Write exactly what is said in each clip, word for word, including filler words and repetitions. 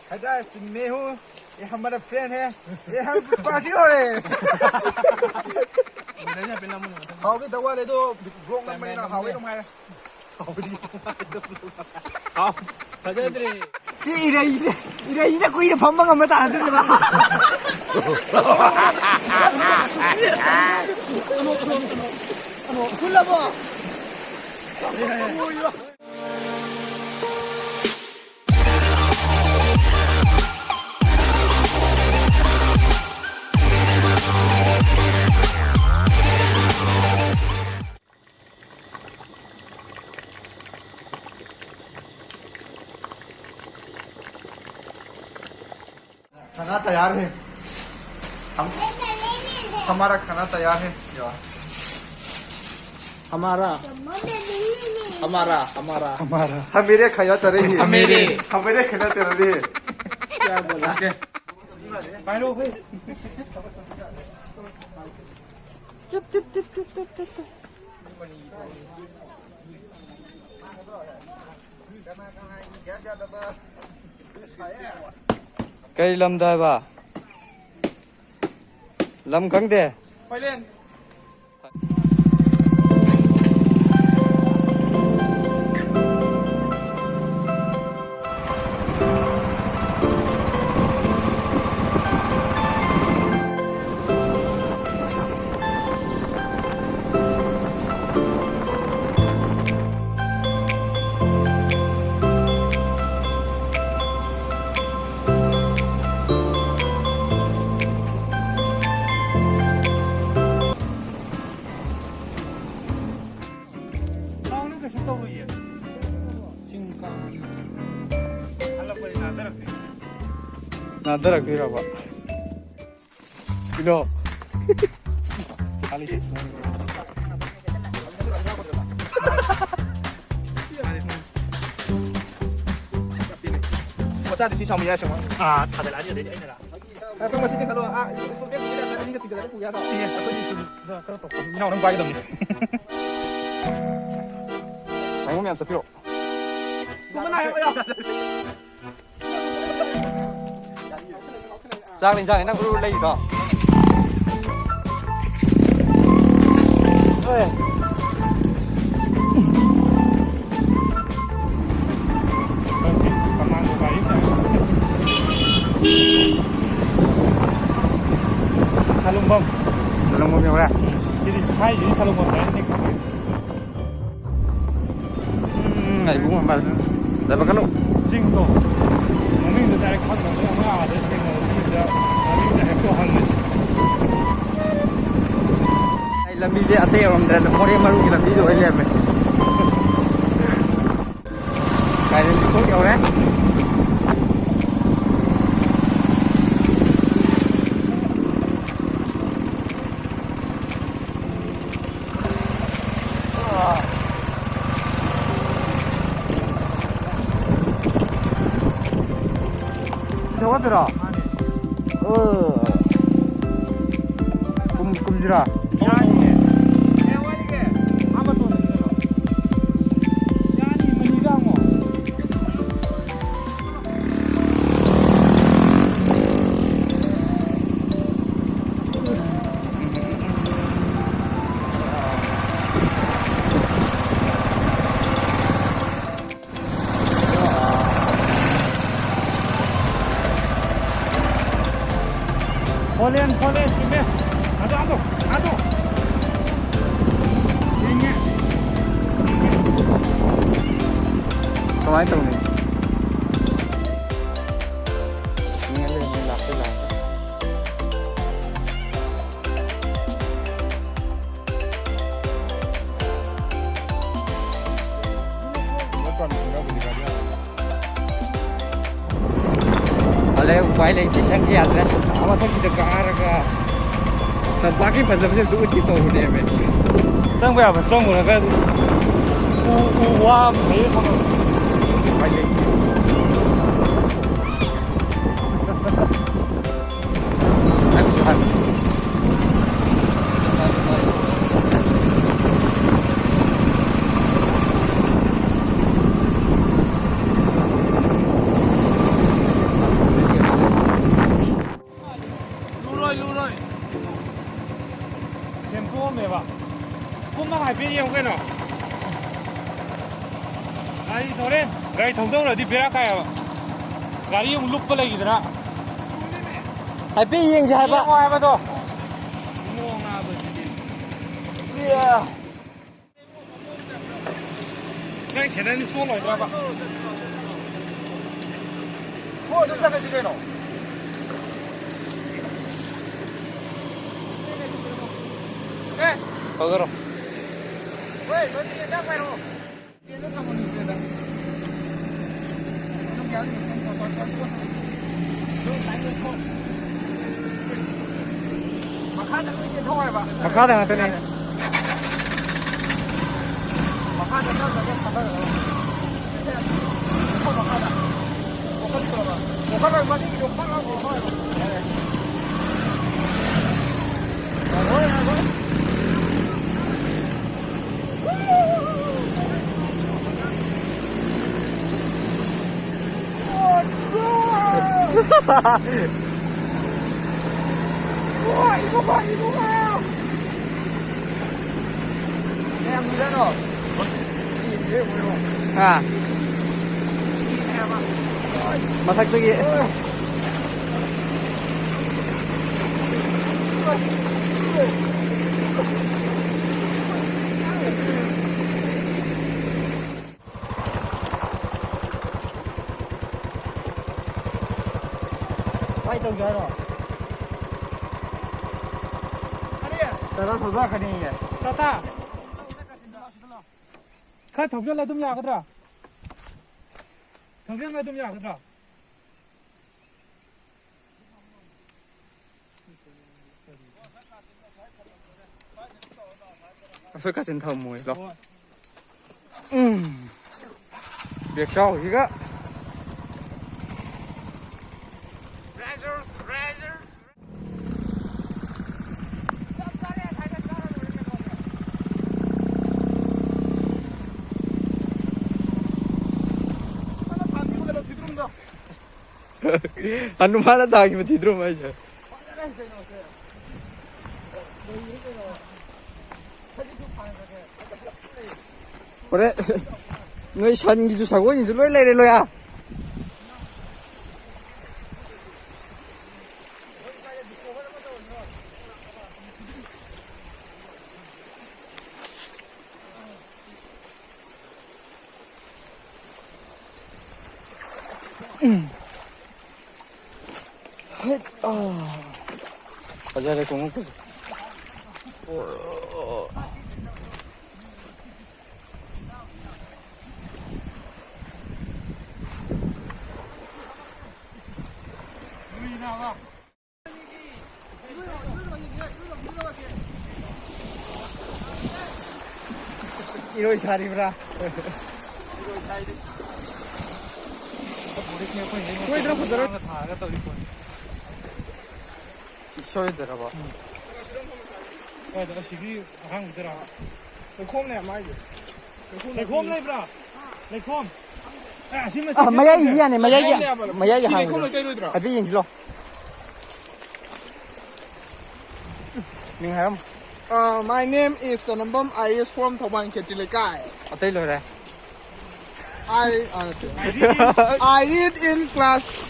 ꯍꯥꯏꯇꯥꯔꯦ, ꯆꯨꯝꯃꯦ ꯍꯨ꯫ ꯑꯦ, ꯍꯃꯥꯔꯥ ꯐ꯭ꯔꯦꯟ ꯍꯦ꯫ ꯑꯦ, ꯍꯝ ꯄꯥꯔꯇꯤ ꯍꯣ ꯔꯦ꯫ ꯍꯥꯎꯒꯦ ꯇꯧ ꯋꯥꯠꯂꯦ ꯑꯗꯣ, ꯕ꯭ꯂꯣꯛ ꯅꯝꯕꯅꯤꯅ ꯍꯥꯎꯋꯦ ꯑꯗꯨꯝ ꯍꯥꯏꯔꯦ꯫ ꯍꯥꯎ, ꯐꯖꯗ꯭ꯔꯦ꯫ ꯁꯤ ꯏꯔꯩꯁꯤꯗ, ꯏꯔꯩꯁꯤꯗ ꯀꯨꯏꯅ ꯐꯝꯕ ꯉꯝꯕ ꯇꯥꯔꯗꯤ ꯐꯖꯅ꯫ ꯐꯨꯜꯂꯕꯣ? खाना तैयार है। हम, हमारा खाना तैयार है। हमारा, हमारा, हमारा। हमारा। हमेरे खाया तरे ही। हमेरे। हमेरे खाया तरे ही। क्या बोला? ꯀꯔꯤ ꯂꯝꯗ ꯍꯥꯏꯕ? ꯂꯝ ꯈꯪꯗꯦ꯫ ꯄꯥꯏꯂꯦꯟ꯫ ꯀꯥꯡꯅ ꯀꯩꯁꯨ ꯇꯧꯔꯣꯏꯌꯦ꯫ ꯆꯤꯡ ꯀꯥꯡ꯫ ꯍꯜꯂꯛꯄꯗꯤ ꯅꯥꯗꯔꯛꯇꯣꯏꯅꯦ꯫ ꯅꯥꯗꯔꯛꯇꯣꯏꯔꯕ? ꯀꯩꯅꯣ? ꯃꯆꯥꯗꯤ ꯁꯤ ꯁꯥꯎꯃꯤ ꯌꯥꯏ ꯁꯨꯝ꯫ ꯑꯥ, ꯊꯥꯖꯤꯜꯂꯛꯑꯅꯤ ꯑꯗꯩꯗꯤ ꯑꯩꯅ ꯂꯥꯛꯑꯅꯤ꯫ ꯉꯥꯏꯈꯣ, ꯉꯁꯤꯗꯤ ꯈꯜꯂꯣ꯫ ꯑꯥ, ꯁ꯭ꯀꯨꯜ ꯕꯦꯒ ꯄꯨꯒꯦ ꯍꯥꯏꯔ ꯑꯅꯤꯒ ꯆꯤꯡꯈꯠꯂꯒ ꯄꯨꯒꯦ ꯍꯥꯏꯔꯣ? ꯌꯦꯁ, ꯑꯩꯈꯣꯏꯗꯤ ꯁ꯭ꯀꯨꯜꯗ ꯈꯔ ꯇꯧ-, ꯏꯅꯥꯎ ꯅꯪ ꯄꯥꯏꯒꯗꯕꯅꯤ꯫ ꯃꯌꯥꯝ ꯆꯠꯄꯤꯔꯣ꯫ ꯆꯥꯛ ꯏꯟꯖꯥꯡ ꯅꯪ ꯎꯔꯨ ꯂꯩꯔꯤꯗꯣ? ꯁꯥꯂꯨꯡꯕꯝ꯫ ꯁꯥꯂꯨꯡꯕꯝ ꯌꯧꯔꯦ꯫ ꯁꯤꯗꯤ ꯁ꯭ꯋꯥꯏꯁꯤꯗꯤ ꯁꯥꯂꯨꯡꯕꯝ ꯗꯥꯏꯔꯦꯛꯅꯤ꯫ ꯎꯝ, ꯉꯥꯏꯕꯨ ꯉꯝꯕ꯫ ꯂꯥꯏꯕꯛ ꯀꯅꯨ꯫ ꯆꯤꯡꯗꯣ ꯃꯃꯤꯡꯗꯣ ꯗꯥꯏꯔꯦꯛ ꯈꯪꯗꯕꯅꯤꯅ ꯑꯃ ꯑꯥꯗ ꯊꯦꯡꯅꯕ ꯃꯤꯗꯨꯗ ꯃꯃꯤꯡꯗꯣ ꯍꯦꯛꯇ ꯍꯪꯉꯁꯤ꯫ ꯑꯩ ꯂꯝꯕꯤꯁꯦ ꯑꯇꯩ ꯌꯧꯔꯝꯗ꯭ꯔꯦ, ꯃꯣꯔꯦ ꯃꯔꯨꯒꯤ ꯂꯝꯕꯤꯗꯣ ꯑꯣꯏ ꯂꯩꯔꯝꯃꯦ꯫ ꯀꯥꯏꯗꯅꯣ ꯌꯧꯔꯦ꯫ ꯁꯤ ꯊꯧꯒꯠꯇꯣꯏꯔꯣ? ꯑꯣ꯫ ꯀꯨꯝ-, ꯀꯨꯝꯁꯤꯔꯥ? ꯌꯥꯅꯤꯌꯦ꯫ ꯀꯌꯥ ꯋꯥꯠꯂꯤꯒꯦ? ꯑꯥ ꯃꯇꯣꯟꯗꯅꯤ ꯀꯩꯅꯣ꯫ ꯌꯥꯅꯤ, ꯃꯅꯤꯡꯗ ꯍꯪꯉꯣ꯫ ꯐꯣꯔ ꯂꯦꯟ, ꯐꯣꯔ ꯂꯦꯟ, ꯆꯨꯝꯃꯦ꯫ ꯑꯗꯣ, ꯑꯗꯣ, ꯑꯗꯣ꯫ ꯌꯦꯡꯉꯦ꯫ ꯀꯃꯥꯏꯅ ꯇꯧꯅꯤ? ꯌꯦꯡꯉ ꯂꯩꯔꯝꯃꯦ, ꯂꯥꯛꯇꯦ, ꯂꯥꯛꯇꯦ꯫ ꯑꯂꯦ, ꯎꯄꯥꯏ ꯂꯩꯇꯦ, ꯆꯪꯕ ꯌꯥꯗ꯭ꯔꯦ꯫ ꯑꯥ ꯃꯊꯛꯁꯤꯗ ꯀꯥꯔꯒ ꯇꯝꯄꯥꯛꯀꯤ ꯐꯖꯕꯁꯦ ꯑꯝꯇ ꯎꯠꯀꯦ ꯇꯧꯕꯅꯦꯃꯦ꯫ ꯆꯪꯕ ꯌꯥꯕ ꯆꯪꯉꯨꯔꯒ ꯎ, ꯎ ꯋꯥ ꯑꯃ ꯂꯩꯔ ꯊꯝꯃꯝꯃꯦ꯫ ꯎꯄꯥꯏ ꯂꯩꯇꯦ꯫ ꯒꯥꯔꯤ ꯊꯧꯗꯧꯔꯗꯤ ꯕꯦꯔꯥ ꯀꯥꯏꯌꯦꯕ꯫ ꯒꯥꯔꯤ ꯑꯃꯨꯛ ꯂꯨꯞꯄ ꯂꯩꯈꯤꯗꯅ꯫ ꯍꯥꯏꯐꯦꯠ ꯌꯦꯡꯁꯦ ꯍꯥꯏꯕ꯫ ꯌꯦꯡꯉꯣ ꯍꯥꯏꯕꯗꯣ꯫ ꯅꯪ ꯁꯦꯟꯗꯟ ꯆꯣꯠꯂꯣꯏꯗ꯭ꯔꯕ? ꯍꯣꯏ, ꯑꯗꯨꯝ ꯆꯠꯈ꯭ꯔꯁꯤ ꯀꯩꯅꯣ꯫ ꯑꯦ꯫ ꯊꯧꯗꯔꯣ꯫ ꯍꯣꯏ, ꯂꯣꯏ ꯌꯦꯟꯖꯥꯡ ꯄꯥꯏꯔꯛꯑꯣ꯫ ꯃꯈꯥꯗ ꯉꯥꯛꯇꯅꯦ꯫ ꯑꯥ꯫ ꯃꯊꯛꯇꯒꯤ꯫ ꯀꯃꯥꯏ ꯇꯧꯁꯦ ꯍꯥꯏꯅꯣ? ꯇꯥꯇꯥ ꯊꯧꯖꯔꯛꯀꯅꯤꯌꯦ꯫ ꯇꯥꯇꯥ꯫ ꯈꯔ ꯊꯧꯖꯤꯜꯂ ꯑꯗꯨꯝ ꯌꯥꯒꯗ꯭ꯔꯥ? ꯊꯧꯖꯤꯜꯂ ꯑꯗꯨꯝ ꯌꯥꯒꯗ꯭ꯔꯥ? ꯑꯁꯣꯏ ꯀꯥꯆꯤꯟ ꯊꯝꯃꯣꯏ ꯂꯥꯎ꯫ ꯎꯝ꯫ ꯕꯦꯛ ꯆꯥꯎꯁꯤꯒ꯫ ꯍꯅꯨꯃꯥꯟꯅ ꯊꯥꯈꯤꯕ ꯊꯤꯗ꯭ꯔꯨꯝ ꯍꯥꯏꯁꯦ꯫ ꯍꯣꯔꯦꯟ ꯅꯣꯏ ꯁꯟꯒꯤꯁꯨ ꯁꯒꯣꯜꯒꯤꯁꯨ ꯂꯣꯏ ꯂꯩꯔꯦ, ꯂꯣꯏꯌꯥ꯫ ꯐꯖꯔꯦ ꯈꯣꯡꯎꯞꯀꯁꯦ꯫ ꯏꯔꯣꯏ ꯁꯥꯔꯤꯕ꯭ꯔꯥ? ꯀꯣꯏꯗ꯭ꯔꯥ ꯐꯖꯔꯣꯏ? ꯁꯣꯏꯗ꯭ꯔꯕ? ꯀꯥꯏꯗ? ꯑꯁꯤꯒꯤ ꯑꯍꯥꯡꯕꯗꯨꯔꯥ? ꯂꯩꯈꯣꯝꯅꯦ ꯃꯥꯏꯁꯦ꯫ ꯂꯩꯈꯣꯝ ꯂꯩꯈꯣꯝ ꯅꯠꯇꯦ꯫ ꯂꯩꯕ꯭ꯔꯥ? ꯂꯩꯈꯣꯝ? ꯑꯦ, ꯑꯁꯤ ꯑ, ꯃꯆꯦꯠꯁꯦ ꯃꯌꯥꯏꯒꯤꯁꯤ ꯌꯥꯅꯤ, ꯃꯌꯥꯏꯒꯤ, ꯂꯩꯈꯣꯝꯅꯦ ꯍꯥꯏꯕ꯫ ꯃꯌꯥꯏꯒꯤ ꯁꯤ ꯂꯩꯈꯣꯝ ꯍꯥꯡꯉꯤꯗꯣ꯫ ꯂꯩꯇꯩ ꯂꯣꯏꯗ꯭ꯔꯣ? ꯍꯥꯏꯐꯦꯠ ꯌꯦꯡꯁꯤꯂꯣ꯫ ꯃꯤꯡ ꯍꯥꯏꯔꯝꯃꯣ꯫ Uh, my name is Sonambam, I A S from Thauban Khetri Lekai. ꯑꯇꯩ ꯂꯣꯏꯔꯦ꯫ I, uh, I read in class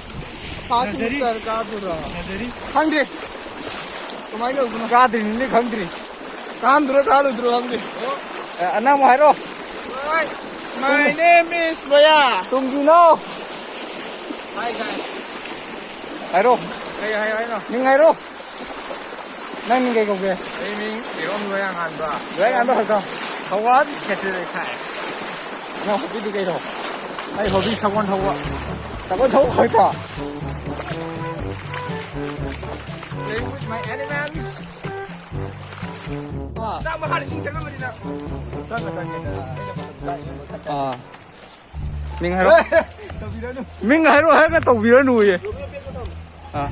first semester ꯀꯥꯗꯨꯔꯣ? ꯅꯖꯔꯤ꯫ ꯈꯪꯗꯦ꯫ ꯀꯃꯥꯏꯅ ꯇꯧꯗꯣꯏꯅꯣ? ꯀꯥꯗ꯭ꯔꯤꯅꯤꯅꯦ, ꯈꯪꯗ꯭ꯔꯤ꯫ ꯀꯥꯝꯗ꯭ꯔꯣ, ꯀꯥꯔꯣꯏꯗ꯭ꯔꯣ ꯈꯪꯗꯦ꯫ ꯑꯦ, ꯅꯪ ꯑꯃꯨꯛ ꯍꯥꯏꯔꯣ꯫ Alright. My name is Loya. ꯇꯨꯡꯒꯤꯅꯣ꯫ Hi, guys. ꯍꯥꯏꯔꯣ꯫ ꯀꯩ ꯍꯥꯏꯌꯣ ꯍꯥꯏꯅꯣ? ꯃꯤꯡ ꯍꯥꯏꯔꯣ꯫ ꯅꯪ ꯃꯤꯡ ꯀꯩ ꯀꯧꯒꯦ? ꯑꯩ ꯃꯤꯡ ꯏꯔꯣꯝ ꯂꯣꯌꯥꯉꯥꯟꯕ꯫ ꯂꯣꯌꯥꯉꯥꯟꯕ ꯈꯛꯇ? ꯊꯧꯕꯥꯜ ꯈꯦꯇ꯭ꯔꯤꯗ ꯊꯥꯏ꯫ ꯅꯪ ꯍꯣꯕꯤꯗꯤ ꯀꯩꯅꯣ? ꯑꯩ ꯍꯣꯕꯤ ꯁꯒꯣꯜ ꯊꯧꯕ꯫ ꯁꯒꯣꯜ ꯊꯧꯕ ꯈꯛꯇ? Play with my animals. ꯑꯥ꯫ ꯅꯪ ꯃꯈꯥꯗ ꯏꯁꯤꯡ ꯆꯪꯉꯝꯕꯅꯤꯅ꯫ ꯆꯪꯉ ꯆꯪꯉꯦ꯫ ꯑꯥ꯫ ꯃꯤꯡ ꯍꯥꯏꯔꯣ꯫ ꯃꯤꯡ ꯍꯥꯏꯔꯣ ꯍꯥꯏꯔꯒ ꯇꯧꯕꯤꯔꯅꯨꯌꯦ꯫ ꯑꯥ꯫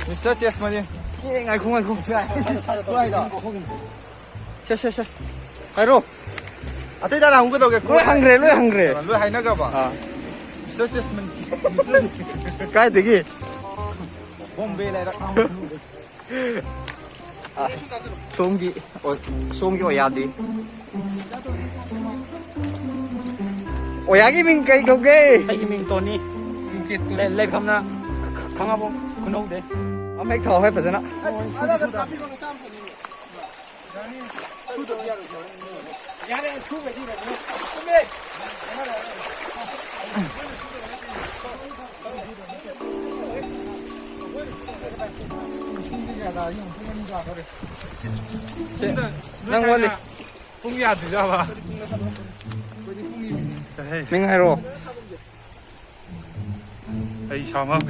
Mister Testimony꯫ ꯑꯦ, ꯉꯥꯏꯈꯣ, ꯉꯥꯏꯈꯣ꯫ ꯁꯦ, ꯁꯦ, ꯁꯦ꯫ ꯍꯥꯏꯔꯣ꯫ ꯑꯇꯩ ꯇꯥꯅ ꯍꯪꯒꯗꯧꯒꯦ꯫ ꯂꯣꯏ ꯍꯪꯈ꯭ꯔꯦ, ꯂꯣꯏ ꯍꯪꯈ꯭ꯔꯦ꯫ ꯂꯣꯏ ꯍꯥꯏꯅꯈ꯭ꯔꯕ? ꯑꯥ꯫ Mister Testimony꯫ ꯀꯥꯏꯗꯒꯤ? ꯕꯣꯝꯕꯦ ꯂꯩꯔꯛ꯫ ꯑ, ꯁꯣꯝꯒꯤ, ꯑꯣ, ꯁꯣꯝꯒꯤ ꯑꯣꯏꯌꯥꯗꯤ꯫ ꯑꯣꯖꯥꯒꯤ ꯃꯤꯡ ꯀꯩ ꯀꯧꯒꯦ? ꯑꯩꯒꯤ ꯃꯤꯡ ꯇꯣꯅꯤ꯫ ꯂꯩ-, ꯂꯩꯐꯝꯅ ꯈꯥꯉꯕꯣꯛ ꯈꯨꯅꯧꯗꯩ꯫ ꯃꯃꯩ ꯊꯥꯎ ꯍꯣꯏ ꯐꯖꯅ꯫ ꯅꯪ ꯋꯥꯠꯂꯤ꯫ ꯄꯨꯡ ꯌꯥꯗ꯭ꯔꯤꯖꯥꯕ? ꯃꯤꯡ ꯍꯥꯏꯔꯛꯑꯣ꯫ ꯑꯩ ꯏꯁꯥꯃꯛ꯫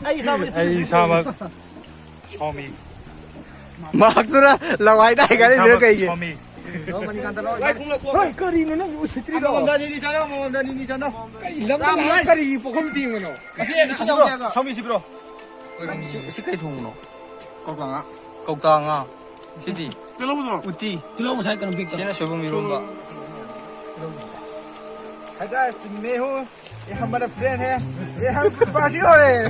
ꯑꯩ ꯏꯁꯥꯃꯛ꯫ ꯁꯣꯃꯤ꯫ ꯃꯍꯥꯛꯇꯨꯅ ꯂꯋꯥꯏ ꯇꯥꯏ ꯀꯥꯏꯅ ꯏꯁꯥꯃꯛ ꯀꯩꯒꯤ? ꯁꯣꯃꯤ꯫ ꯍꯣꯏ, ꯀꯔꯤꯅꯣ ꯅꯪ ꯎꯁꯤꯠꯇ꯭ꯔꯤꯗꯣ? ꯑꯃꯃꯝꯗ ꯑꯅꯤꯅꯤ ꯆꯥꯔꯣ, ꯑꯃꯃꯝꯗ ꯑꯅꯤꯅꯤ ꯆꯥꯔꯣ꯫ ꯀꯔꯤ ꯂꯝꯗ ꯀꯔꯤ ꯄꯣꯛꯐꯝ ꯊꯤꯡꯕꯅꯣ? ꯑꯁꯤ, ꯑꯁꯤ ꯌꯥꯎꯗꯦ꯫ ꯁꯣꯃꯤ ꯁꯤꯕ꯭ꯔꯣ? ꯁꯤ, ꯁꯤ ꯀꯩ ꯊꯣꯡꯕꯅꯣ? ꯀꯧꯇꯥ ꯉꯥ꯫ ꯀꯧꯇꯥ ꯉꯥ꯫ ꯁꯤꯗꯤ? ꯇꯤꯜꯍꯧꯗꯨꯔꯣ? ꯎꯇꯤ꯫ ꯇꯤꯜꯍꯧ ꯉꯁꯥꯏ ꯀꯩꯅꯣ ꯄꯤꯛꯇ꯫ ꯁꯤꯅ ꯁꯣꯏꯕꯨꯝ ꯏꯔꯣꯝꯕ꯫ ꯍꯥꯏꯇꯥꯔꯦ, ꯆꯨꯝꯃꯦ ꯍꯣ꯫ ये हमारा फ्रेंड है, ये हम पार्टी हो रहे हैं।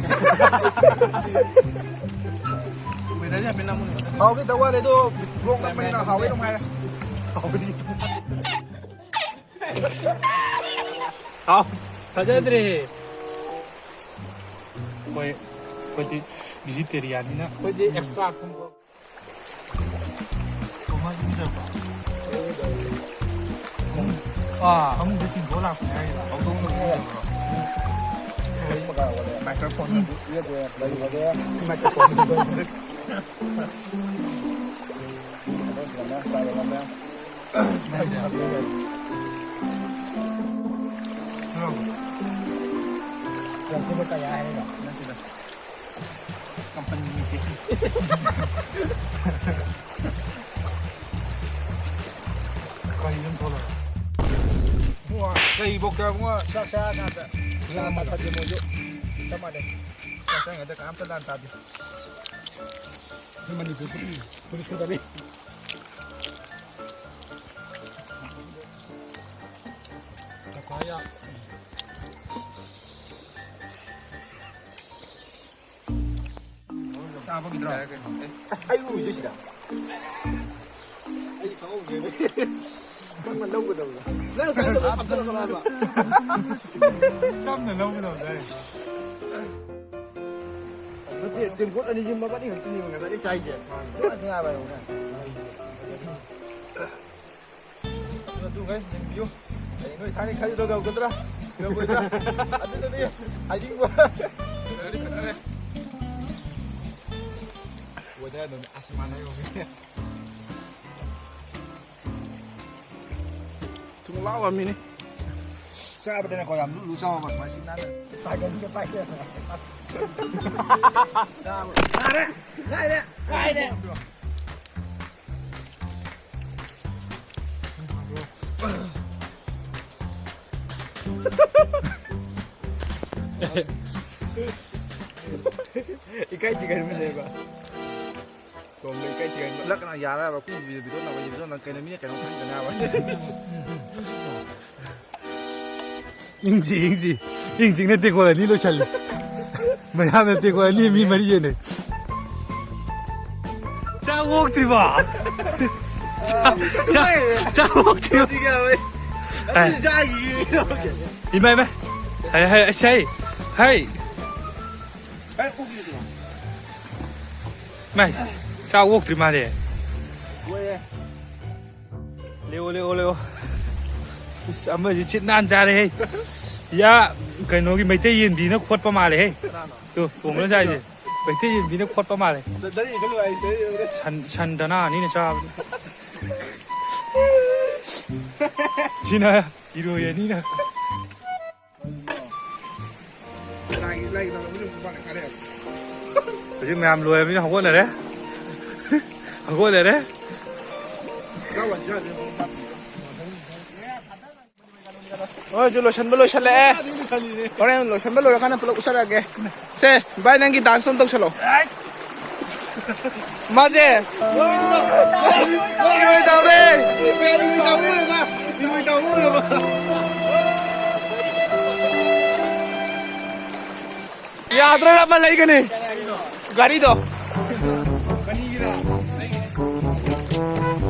ꯍꯥꯎꯒꯦ ꯇꯧ ꯋꯥꯠꯂꯦ ꯑꯗꯣ, ꯕ꯭ꯂꯣꯛ ꯅꯝꯕꯅꯤꯅ ꯍꯥꯎꯋꯦ ꯑꯗꯨꯝ ꯍꯥꯏꯔꯦ꯫ ꯍꯥꯎ, ꯐꯖꯗ꯭ꯔꯦ꯫ ꯑꯩꯈꯣꯏ, ꯑꯩꯈꯣꯏꯗꯤ ꯚꯤꯖꯤꯇꯦꯔꯤꯌꯥꯟꯅꯤꯅ꯫ ꯑꯩꯈꯣꯏꯗꯤ ꯑꯦꯛꯁꯇ꯭ꯔꯥ ꯊꯨꯝ꯫ ꯑꯥ, ꯐꯃꯨꯡꯗ ꯆꯤꯡꯊꯣꯛ ꯂꯥꯛꯄꯅꯦ ꯍꯥꯏꯔꯤꯕ꯫ ꯃꯥꯏꯀ꯭ꯔꯣꯐꯣꯟ꯫ ꯃꯥꯏꯀ꯭ꯔꯣꯐꯣꯟ꯫ ꯌꯥꯝ ꯊꯤꯅ ꯀꯌꯥ ꯍꯥꯏꯔꯒ ꯅꯠꯇꯦꯗ꯫ ꯀꯝꯄꯅꯤ ꯃꯦꯁꯦꯖꯅꯤ꯫ ꯀꯔꯤ ꯑꯗꯨꯝ ꯊꯣꯛꯂꯛꯑꯦ? ꯏꯕꯨꯡꯉꯣ, ꯀꯩꯕꯣꯛꯇ ꯏꯕꯨꯡꯉꯣ ꯆꯥꯛ ꯆꯥ ꯀꯥꯟꯗ ꯂꯥꯟ ꯇꯥꯁꯜꯂꯦ ꯃꯣꯏꯁꯨ꯫ ꯆꯞ ꯃꯥꯟꯅꯩ꯫ ꯆꯥꯛ ꯆꯥꯉꯩꯗ ꯀꯅꯥꯝꯇ ꯂꯥꯟ ꯇꯥꯗꯦ꯫ ꯑꯩꯈꯣꯏ ꯃꯅꯤꯄꯨꯔ ꯄꯨꯂꯤꯁ ꯈꯛꯇꯅꯤ꯫ ꯂꯨꯄꯥ ꯌꯥ-, ꯆꯥꯕꯒꯤꯗ꯭ꯔꯣ? ꯑꯩ ꯎꯔꯤꯁꯦ ꯁꯤꯗ꯫ ꯑꯩ ꯈꯪꯍꯧꯗ꯭ꯔꯦꯅꯦ꯫ ꯅꯪꯅ ꯂꯧꯒꯗꯕꯗꯣ꯫ ꯅꯪ ꯉꯁꯥꯏ ꯂꯧꯕ ꯀꯞꯊꯠꯂꯛꯀꯅꯣ ꯍꯥꯏꯕ꯫ ꯇꯞꯅ ꯂꯧꯒꯗꯕꯗꯣ ꯑꯩ꯫ ꯅꯠꯇꯦ, ꯇꯦꯡꯀꯣꯠ ꯑꯅꯤꯁꯤ ꯃꯕꯥꯅꯤ ꯈꯛꯇꯅꯦꯕ ꯉꯁꯥꯏꯗꯩ ꯆꯥꯏꯁꯦ꯫ ꯂꯣꯏ ꯉꯥꯏꯕ ꯌꯦꯡꯉꯨꯅꯦ꯫ ꯑꯗꯨ, ꯑꯗꯨꯈꯩ ꯌꯦꯡꯕꯤꯌꯨ꯫ ꯍꯌꯦꯡ ꯅꯣꯏ ꯊꯥꯏꯅ ꯈꯜꯂꯤꯗꯣ ꯇꯧꯒꯗ꯭ꯔꯥ? ꯇꯧꯒꯗ꯭ꯔꯥ? ꯑꯗꯨꯗꯨꯅꯤ ꯍꯥꯏꯅꯤꯡꯕ꯫ ꯐꯖꯔꯦ, ꯐꯖꯔꯦ꯫ Weather ꯑꯗꯨꯝ ꯑꯁ ꯃꯥꯟꯅ ꯌꯧꯒꯦ꯫ ꯊꯨꯝ ꯂꯥꯎꯕ ꯃꯤꯅꯤ꯫ ꯆꯥꯕꯗꯅꯀꯣ ꯌꯥꯝ ꯂꯨ ꯂꯨ ꯆꯥꯎꯕ ꯁꯨꯃꯥꯏꯅ ꯁꯤ ꯅꯥꯟꯅ꯫ ꯄꯥꯏꯒꯟꯒ ꯄꯥꯏꯒꯟꯒ꯫ ꯆꯥꯕ꯫ ꯌꯥꯔꯦ! ꯂꯥꯏꯔꯦ! ꯀꯥꯏꯔꯦ! ꯏꯀꯥꯏ ꯊꯤꯒꯟꯕꯅꯦꯕ꯫ ꯇꯣꯝꯕ ꯏꯀꯥꯏ ꯊꯤꯒꯟꯕ꯫ ꯂꯛꯅ ꯌꯥꯔꯕ? ꯀꯨꯏ video ꯅꯝꯕ video ꯅꯪ ꯀꯩꯅꯣ ꯃꯤꯅ ꯀꯩꯅꯣ ꯈꯟꯒꯅꯦꯕ꯫ ꯏꯪꯁꯤ, ꯏꯪꯁꯤ, ꯏꯪꯁꯤꯡꯅ ꯇꯦꯡꯀꯣꯠ ꯑꯅꯤ ꯂꯣꯏꯁꯜꯂꯤ꯫ ꯃꯌꯥꯝꯅ ꯇꯦꯡꯀꯣꯠ ꯑꯅꯤ ꯃꯤ ꯃꯔꯤ ꯌꯦꯟꯅꯩ꯫ ꯆꯥꯛ ꯑꯣꯛꯇ꯭ꯔꯤꯕꯣ? ꯆꯥꯛ, ꯆꯥꯛ ꯑꯣꯛꯇ꯭ꯔꯤꯕꯣ? ꯑꯗꯨꯗꯤ ꯌꯥꯔꯣꯏ꯫ ꯑꯗꯨꯗꯤ ꯆꯥꯈꯤꯒꯦ꯫ ꯏꯃꯥ, ꯏꯃꯥ꯫ ꯍꯥꯏ, ꯍꯥꯏ, ꯑꯁ, ꯍꯥꯏ꯫ ꯍꯥꯏ꯫ ꯍꯥꯏ, ꯑꯣꯛꯇ꯭ꯔꯤꯕꯣ? ꯃꯥꯏ, ꯆꯥꯛ ꯑꯣꯛꯇ꯭ꯔꯤ ꯃꯥꯜꯂꯦ꯫ ꯑꯣꯛꯑꯦ꯫ ꯂꯦꯛꯑꯣ, ꯂꯦꯛꯑꯣ, ꯂꯦꯛꯑꯣ꯫ ꯏꯁ, ꯑꯃꯁꯤ ꯁꯤꯠ ꯅꯥꯟ ꯆꯥꯔꯦꯍꯦ꯫ ꯌꯥ, ꯀꯩꯅꯣꯒꯤ ꯃꯩꯇꯩ ꯌꯦꯟꯕꯤꯅ ꯈꯣꯠꯄ ꯃꯥꯜꯂꯦꯍꯦ꯫ ꯀꯅꯥꯅꯣ? ꯇꯨ, ꯇꯣꯡꯕꯅ ꯆꯥꯏꯁꯦ꯫ ꯃꯩꯇꯩ ꯌꯦꯟꯕꯤꯅ ꯈꯣꯠꯄ ꯃꯥꯜꯂꯦ꯫ ꯗ-, ꯗꯔꯤ ꯈꯜꯂꯨ ꯍꯥꯏꯁꯦ, ꯌꯦꯡꯉꯨꯅꯦ꯫ ꯁꯟ, ꯁꯟ ꯗꯅꯥ ꯑꯅꯤꯅ ꯆꯥꯕꯅꯤ꯫ ꯁꯤꯅ ꯏꯔꯣꯏ ꯑꯅꯤꯅ꯫ ꯍꯧꯖꯤꯛ ꯃꯌꯥꯝ ꯂꯣꯏꯔꯕꯅꯤꯅ ꯍꯧꯒꯠꯅꯔꯦ꯫ ꯍꯧꯒꯠꯅꯔꯦ꯫ ꯍꯣꯏ, ꯑꯗꯨ ꯂꯣꯏꯁꯟꯕ ꯂꯣꯏꯁꯜꯂꯛꯑꯦ꯫ ꯍꯣꯔꯦꯟ ꯂꯣꯏꯁꯟꯕ ꯂꯣꯏꯔꯀꯥꯟꯗ ꯄꯨꯂꯞ ꯎꯠꯆꯔꯛꯑꯒꯦ꯫ ꯁꯦ, ꯚꯥꯏ, ꯅꯪꯒꯤ dance ꯑꯃ ꯇꯧꯁꯜꯂꯣ꯫ ꯃꯥꯁꯦ ꯏꯔꯣꯏ ꯇꯧꯔꯦ꯫ ꯏꯔꯣꯏ ꯇꯧꯔꯦ꯫ ꯌꯥꯗ꯭ꯔꯒ ꯑꯃ ꯂꯩꯒꯅꯤ꯫ ꯒꯥꯔꯤꯗꯣ꯫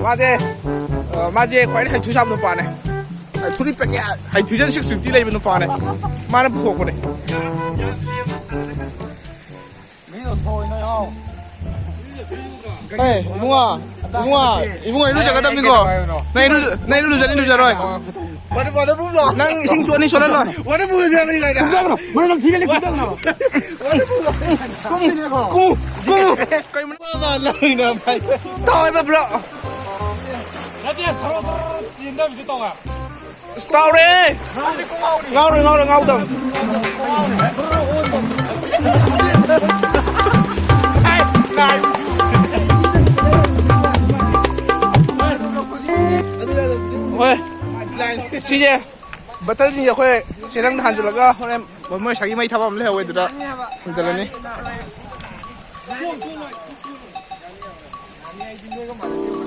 ꯃꯥꯁꯦ ꯑ, ꯃꯥꯁꯦ ꯈ꯭ꯋꯥꯏꯗꯩ ꯍꯩꯊꯨ ꯁꯥꯕ ꯅꯨꯄꯥꯅꯦ꯫ ꯍꯩꯊꯨꯔꯤ ꯄꯦꯛꯀꯦ, ꯍꯩꯊꯨꯖꯟ ꯁꯤꯛꯁ ꯐꯤꯐꯇꯤ ꯂꯩꯕ ꯅꯨꯄꯥꯅꯦ꯫ ꯃꯥꯅ ꯄꯨꯊꯣꯛꯄꯅꯦ꯫ ꯑꯦ, ꯏꯕꯨꯡꯉꯣ, ꯏꯕꯨꯡꯉꯣ, ꯏꯕꯨꯡꯉꯣ, ꯏꯔꯨꯖꯒꯗꯕꯅꯤꯀꯣ꯫ ꯅꯪ ꯏꯔꯨ-, ꯅꯪ ꯏꯔꯨꯖꯅꯤ, ꯂꯨꯖꯔꯣꯏ꯫ ꯅꯪ ꯏꯁꯤꯡ ꯆꯣꯠꯅꯤ, ꯆꯣꯠꯍꯜꯂꯣꯏ꯫ ꯀꯨꯝꯊꯒꯅꯨ, ꯃꯅꯝ ꯅꯝꯊꯤꯔꯦ, ꯀꯨꯝꯊꯒꯅꯨ꯫ ꯀꯨꯝꯃꯨ, ꯀꯨꯝꯃꯨ꯫ ꯀꯩ ꯃꯅꯝ? ꯇꯧ ꯍꯥꯏꯕ, ꯕ꯭ꯔꯣ꯫ ꯅꯠꯇꯦ, ꯊꯔꯣ, ꯊꯔꯣ ꯆꯦꯟꯗꯕꯤꯗꯣ ꯇꯧ ꯍꯥꯏꯕ꯫ ꯑꯁ, ꯇꯥꯎꯔꯦ! ꯉꯥꯎꯔꯦ, ꯉꯥꯎꯔꯦ, ꯉꯥꯎꯗꯕ꯫ ꯍꯣꯏ꯫ ꯁꯤꯁꯦ ꯕꯇꯜꯁꯤꯡꯁꯦ ꯑꯩꯈꯣꯏ ꯆꯦꯔꯪꯗ ꯍꯥꯟꯖꯤꯜꯂꯒ ꯍꯣꯔꯦꯟ ꯃꯣꯏ ꯉꯁꯥꯏꯒꯤ ꯃꯩ ꯊꯥꯕ ꯑꯃ ꯂꯩꯍꯧꯋꯦ, ꯑꯗꯨꯗ ꯍꯥꯟꯖꯤꯜꯂꯅꯤ꯫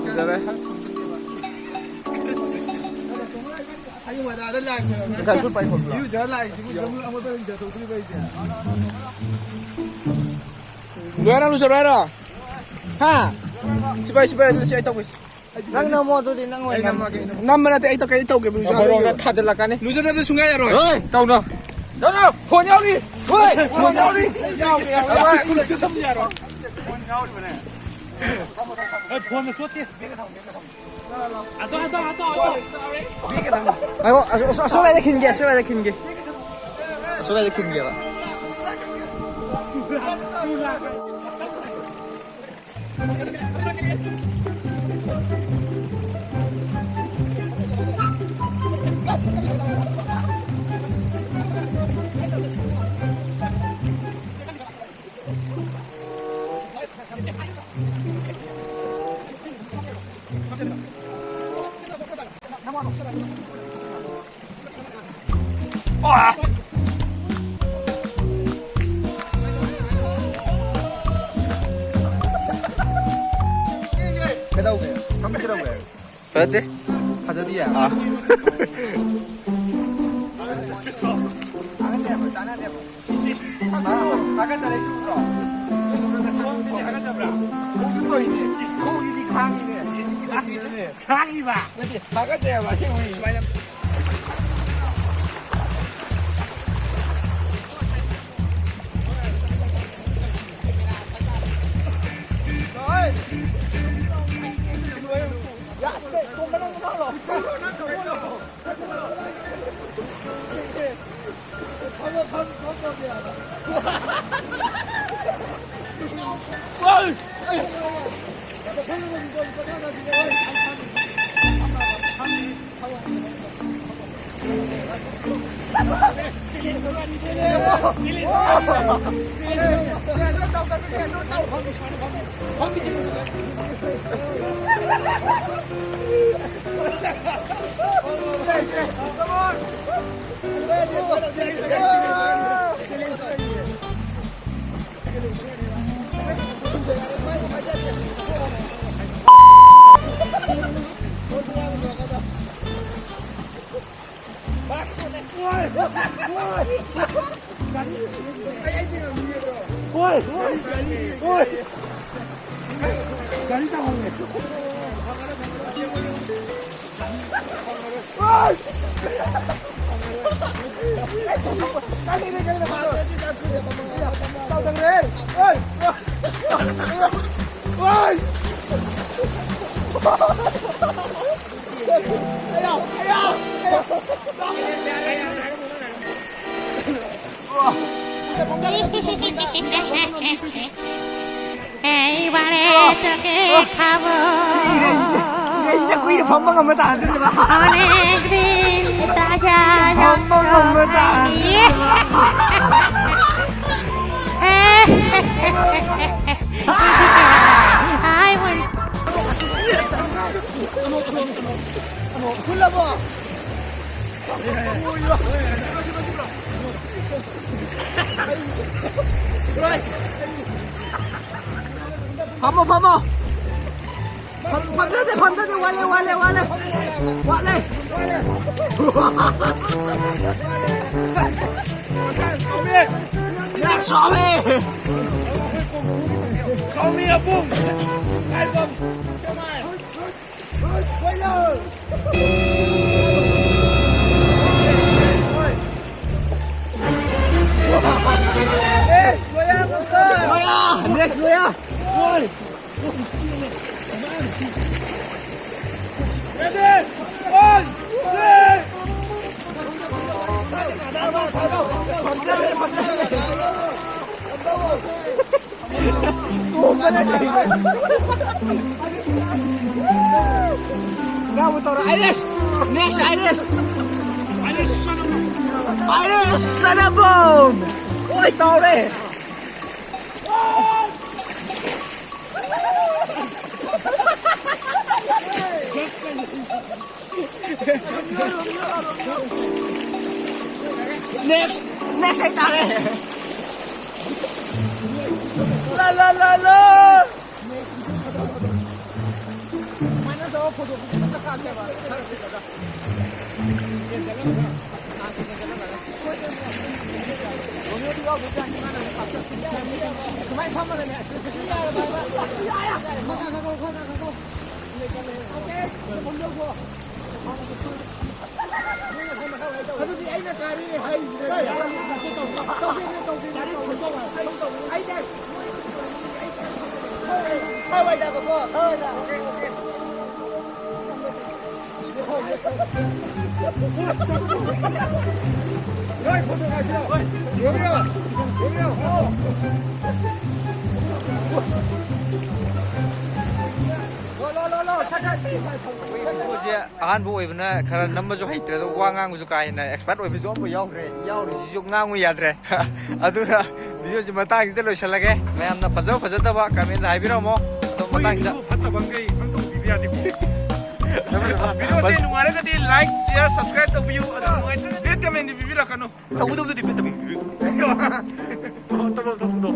ꯐꯖꯔꯦ꯫ ꯀꯥꯏ ꯁꯨꯠ ꯄꯥꯏ ꯈꯣꯠꯄ꯭ꯔꯣ? ꯂꯣꯏꯔ ꯂꯨꯖꯔꯣ ꯍꯥꯏꯔꯣ? ꯍꯥ? ꯁꯤꯄꯥꯏ, ꯁꯤꯄꯥꯏ, ꯑꯗꯨ ꯁꯤ ꯑꯩ ꯇꯧꯒꯦ꯫ ꯅꯪ ꯅꯝꯃꯣ ꯑꯗꯨꯗꯤ, ꯅꯪ ꯑꯣꯏꯅ ꯅꯝꯃꯣ꯫ ꯅꯝꯕ ꯅꯠꯇꯦ, ꯑꯩ ꯇꯧꯒꯦ, ꯑꯩ ꯇꯧꯒꯦ, ꯂꯨꯖꯔꯣ꯫ ꯕꯣꯔꯣꯅ ꯊꯥꯖꯤꯜꯂꯛꯀꯅꯤ꯫ ꯂꯨꯖꯗꯕ ꯁꯨꯡꯌꯥ ꯌꯥꯔꯣꯏ꯫ ꯍꯣꯏ, ꯇꯧꯅꯣ꯫ ꯇꯧꯅꯣ, ꯐꯣꯟ ꯌꯥꯎꯔꯤ꯫ ꯍꯣꯏ, ꯐꯣꯟ ꯌꯥꯎꯔꯤ꯫ ꯌꯥꯎꯔꯤ, ꯌꯥꯎꯔꯤ꯫ ꯂꯨꯖꯗꯕ ꯌꯥꯔꯣꯏ꯫ ꯐꯣꯟ ꯌꯥꯎꯔꯤꯕꯅꯦ꯫ ꯍꯣꯏ, ꯐꯣꯟꯗ ꯆꯣꯠꯇꯦ꯫ ꯉꯥꯏꯈꯣ, ꯑꯁ-, ꯑꯁ-, ꯑꯁꯣꯝ ꯂꯥꯏꯗ ꯈꯤꯟꯒꯦ, ꯑꯁꯣꯝ ꯂꯥꯏꯗ ꯈꯤꯟꯒꯦ꯫ ꯑꯁꯣꯝ ꯂꯥꯏꯗ ꯈꯤꯟꯒꯦꯕ꯫ ꯀꯩꯗꯧꯒꯦ? ꯁꯝ ꯀꯩꯗꯧꯒꯦ? ꯐꯖꯗꯦ꯫ ꯐꯖꯗꯤꯌꯦ? ꯑꯥ꯫ ꯈꯥꯡꯉꯤꯕ꯫ ꯅꯠꯇꯦ, ꯊꯥꯒꯠꯆꯩ ꯍꯥꯏꯕ, ꯑꯁꯦꯡꯕꯩ꯫ ꯁꯨꯃꯥꯏꯅ꯫ এই বারে তোকে খাবো। ꯁꯤꯔꯦ, ꯁꯤꯔꯦ, ꯁꯤꯔꯦ, ꯀꯨꯏꯅ ꯐꯝꯕ ꯉꯝꯕ ꯇꯥꯍꯟꯗꯣꯏꯅꯦꯕ꯫ অনেক দিন তাজা ꯐꯝꯕ ꯉꯝꯕ ꯇꯥꯍꯟꯗꯣꯏꯅꯦꯕ꯫ ꯌꯥꯝ ꯍꯥꯏ ꯃꯣꯏ꯫ ꯐꯝꯃꯣ, ꯐꯝꯃꯣ꯫ ꯐꯝ-, ꯐꯝꯊꯗꯦ, ꯐꯝꯊꯗꯦ, ꯋꯥꯠꯂꯦ, ꯋꯥꯠꯂꯦ, ꯋꯥꯠꯂꯦ꯫ ꯋꯥꯠꯂꯦ꯫ ꯁ꯭ꯋꯥꯃꯤ! ꯁ꯭ꯋꯥꯃꯤ ꯑꯕꯨꯡ! ꯀꯥꯏꯕꯝ! ꯂꯣꯌꯥ! ꯅꯦꯛꯁ ꯂꯣꯌꯥ! ꯇꯣꯝꯕꯅ ꯀꯩꯅꯣ? ꯉꯥꯃꯨ ꯇꯧꯔꯣ꯫ Irish! Next Irish! Irish Sanabam! ꯑꯣꯏ, ꯇꯧꯔꯦ! ꯅꯦꯛꯁ! ꯅꯦꯛꯁ ꯍꯥꯏꯇꯥꯔꯦ! ꯂꯥ, ꯂꯥ, ꯂꯥ, ꯂꯥ! ꯑꯗꯨꯗꯤ ꯑꯩꯅ ꯀꯔꯤ ꯍꯥꯏꯔꯤꯁꯤꯅ? ꯁ꯭ꯋꯥꯏꯋꯥꯏꯗ ꯀꯣ, ꯁ꯭ꯋꯥꯏꯋꯥꯏꯗ꯫ ꯁꯦ ꯑꯍꯥꯟꯕ ꯑꯣꯏꯕꯅ ꯈꯔ ꯅꯝꯕꯁꯨ ꯍꯩꯇ꯭ꯔꯦ, ꯑꯗꯣ ꯋꯥ ꯉꯥꯡꯕꯁꯨ ꯀꯥ ꯍꯦꯟꯅ ꯑꯦꯛꯁꯄꯔꯠ ꯑꯣꯏꯕꯁꯨ ꯑꯝꯐꯥꯎ ꯌꯥꯎꯗ꯭ꯔꯦ, ꯌꯥꯎꯔꯤꯁꯤꯁꯨ ꯉꯥꯡꯉꯨ ꯌꯥꯗ꯭ꯔꯦ꯫ ꯑꯗꯨꯅ ꯚꯤꯗꯤꯑꯣꯁꯤ ꯃꯇꯥꯡꯁꯤꯗ ꯂꯣꯏꯁꯤꯜꯂꯒꯦ꯫ ꯃꯌꯥꯝꯅ ꯐꯖꯕ ꯐꯖꯗꯕ ꯀꯃꯦꯟꯗ ꯍꯥꯏꯕꯤꯔꯝꯃꯣ꯫ ꯑꯗꯣ ꯃꯇꯥꯡꯁꯤꯗ ꯐꯠꯇꯕ ꯃꯈꯩ ꯑꯝꯇ ꯎꯕꯤꯕ ꯌꯥꯗꯦꯀꯣ꯫ ꯚꯤꯗꯤꯑꯣꯁꯦ ꯅꯨꯡꯉꯥꯏꯔꯒꯗꯤ ꯂꯥꯏꯛ, ꯁꯤꯌꯥꯔ, ꯁꯕꯁꯀ꯭ꯔꯥꯏꯕ ꯇꯧꯕꯤꯌꯨ꯫ ꯑꯗꯣ ꯅꯨꯡꯉꯥꯏꯇ꯭ꯔꯒꯗꯤ ꯕꯦꯠ ꯀꯃꯦꯟꯗꯤ ꯄꯤꯕꯤꯔꯛꯀꯅꯨ꯫ ꯇꯧꯒꯗꯕꯗꯨꯗꯤ ꯕꯦꯠ ꯇꯧꯕꯤꯌꯨ꯫ ꯇꯧꯐꯝ ꯊꯣꯛꯄꯗꯣ꯫